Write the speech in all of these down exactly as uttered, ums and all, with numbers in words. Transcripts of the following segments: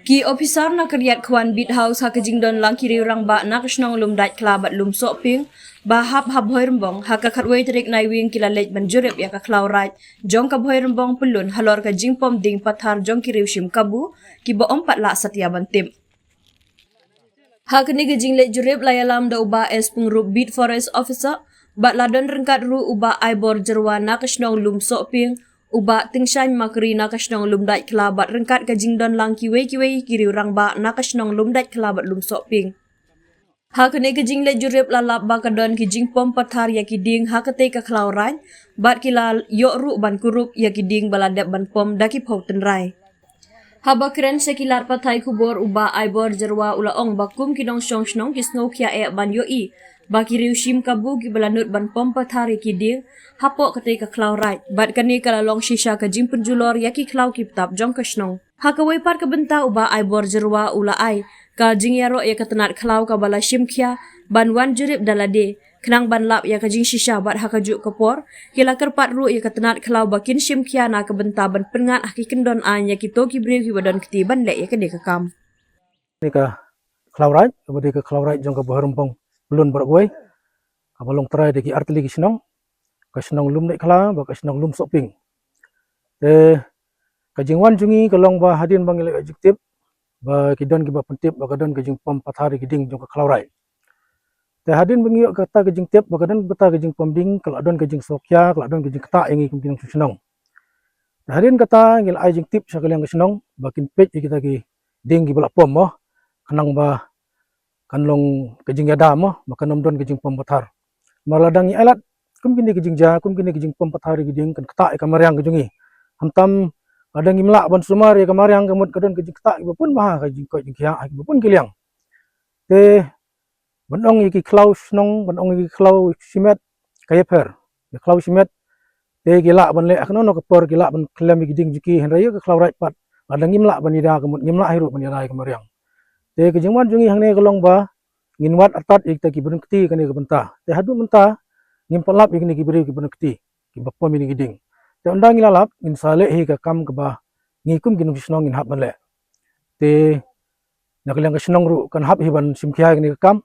Ki ophisar na ka Riat Khwan Beat House ha ka jingdon lang ki riew rangbah na ka shnong Lumdaitkhla bad Lumsohpieng ba hap ha Bhoirymbong ha ka khatwei tarik Naiwieng ki la leit ban jurip ïa ka khlaw raid jong ka Bhoirymbong Pyllun halor ka jingpom ding pathar jong ki riew shim kabu ki ba ym pat lah satia ban tip. Ha kane ka jingleit jurip la ïalam da u Bah S Pyngrope, Beat Forest Officer, bad la don ryngkat ruh u Bah Aibor Jyrwa na ka shnong Lumsohpieng, u Bah Tyngshaiñ Makri na ka shnong Lumdaitkhla bad ryngkat ka jingdon lang kiwei kiwei ki riew rangbah na ka shnong Lumdaitkhla bad Lumsohpieng. Ha kane ka jingleit jurip la lap ba ka don ki jingpom pathar ïa ki dieng ha katei ka khlaw raid bad ki la ïoh ruh ban kurup ïa ki dieng ba la dep ban pom da ki phew tynrai. Haba kren sha ki lad pathai khubor, u Bah Aibor Jyrwa u la ong ba kum ki nongshong shnong ki sngewkhia eh ban ïohi ba ki riew shim kabu ki ba la nud ban pom pathar ïa ki dieng hapoh katei ka khlaw raid bad kane ka la long shisha ka jingpynjulor ïa ki khlaw ki btap jong ka shnong. Ha kawei pat ka bynta u Bah Aibor Jyrwa u la ai ka jingïaroh ïa ka tnat khlaw ka ba la shim khia ban wan jurip da lade khnang ban lap ïa ka jingshisha bad ha kajuh ka por ki la kyrpad ruh ïa ka tnat khlaw ba kin shim khia na ka bynta ban pynngat ha ki kyndon aiñ ïa kito ki briew ki ba don kti ban leh ïa kane ka kam. Ni ka khlaw raid, ka ba dei ka khlaw raid jong ka Bhoirymbong Pyllun baroh kawei, ka ba long trai da ki artylli ki shnong, ka shnong Lumdaitkhla bad ka shnong Lumsohpieng. Te ka jingwan jong ngi ka long ba hadien ba ngi la ïoh jingtip ba ki don ki ba pyntip ba ka don ka jingpom pathar ïa ki dieng jong ka khlaw raid. Te hadien ba ngi ïoh kata ka jingtip ba ka don kata ka jingpom dieng, ka la don ka jingsngewkhia, ka la don ka jingktah ïa ngi kum ki nongshong shnong. Te hadien kata ngi la ai jingtip sha ka liang ka shnong ba kin peit ïa kita ki dieng ki ba la pom mo, khnang ba kan long ka jingïada mo, ba kan ym don ka jingpom pathar. Namar lada ngi ai lad kum kine ki jingjia, kum kine ki jingpom pathar ïa ki dieng, kan ktah ïa ka mariang ka jong ngi. Khamtam lada ngim lah ban sumar ïa ka mariang, ka mut ka don ka jingktah ki ba bun bha ha ka jingkoit jingkhiah ha ki ba bun ki liang. Te ban ong ïa ki khlaw shnong, ban ong ïa ki khlaw shimet, ka ïapher. Ki khlaw shimet te ki lah ban leh ha kano kano ka por, ki lah ban khlem ïa ki dieng jong ki, hynrei ïa ka khlaw raid pat lada ngim lah ban ïada, ka mut ngim lah hi ruh ban ïada ïa ka mariang. Te ka jingwan jong ngi hangne ka long ba ngin wad artat ïa kita ki ba don kti ha kane ka bynta. Te haduh mynta ngim pat lap ïa kine ki briew ki ba don kti ki ba pom ïa kine ki dieng. Te ynda ngi la lap ngin sa leh hi ka kam ka ba ngi kum ki nongshong shnong ngin hap ban leh. Te na ka liang ka shnong ruh kan hap hi ban shim khia ïa kane ka kam,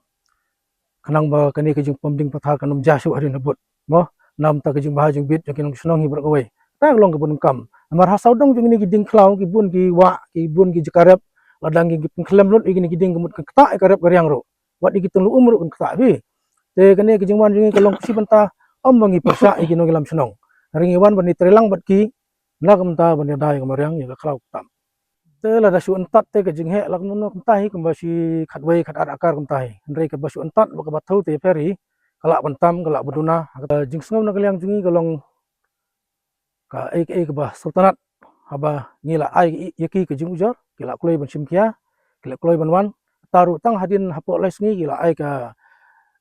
khnang ba kane ka jingpom dieng pathar kan ym jia shuh hadien habud mo. Namar ka jingbha jingbit jong ki nongshong shnong hi baroh kawei, kata ka long ka bun kam. Namar ha sawdong jong kine ki dieng khlaw ki bun ki wah, ki bun ki jaka rep. Lada ngi pynkhlem lut ïa kine ki dieng, ka mut kan ktah ïa ka rep ka riang ruh, wat ïa ki tynglu um ruh kan ktah hi. Te kane ka jingwan jong ngi ka long ka shi bynta, ym ba ngi pyrshah ïa ki nongïalam shnong, hynrei ngi wan ban ïatrei lang bad ki na ka bynta ban ïada ïa ka mariang, ïa ka khlaw ktam. Te lada shu yntat te ka jingheh la kumno kumta hi, kumba shi khatwei khatar akar kumta hi. Hynrei kaba shu yntat bad kaba thew te ïapher hi, ka lah ban tam, ka lah ban duna. Ha ka jingsngew na ka liang jong ngi ka long kaei kaei kaba sngewtynnat. Haba ngi la ai ïa ki ka jingujor, ki la kloi ban shim khia, ki la kloi ban wan. Kata ruh tang hadien hapoh lai sngi ki la ai ka,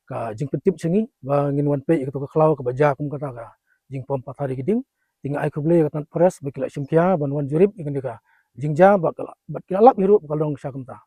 ka jingpyntip sha ngi ba ngin wan peit ïa kato ka khlaw kaba jia kum kata ka jingpom pathar ïa ki dieng. Te ngi ai khublei ïa ka tnat forest ba ki la shim khia ban wan jurip ïa kane ka jingjia, bad ki la, bad ki la lap hi ruh ba ka long sha kumta.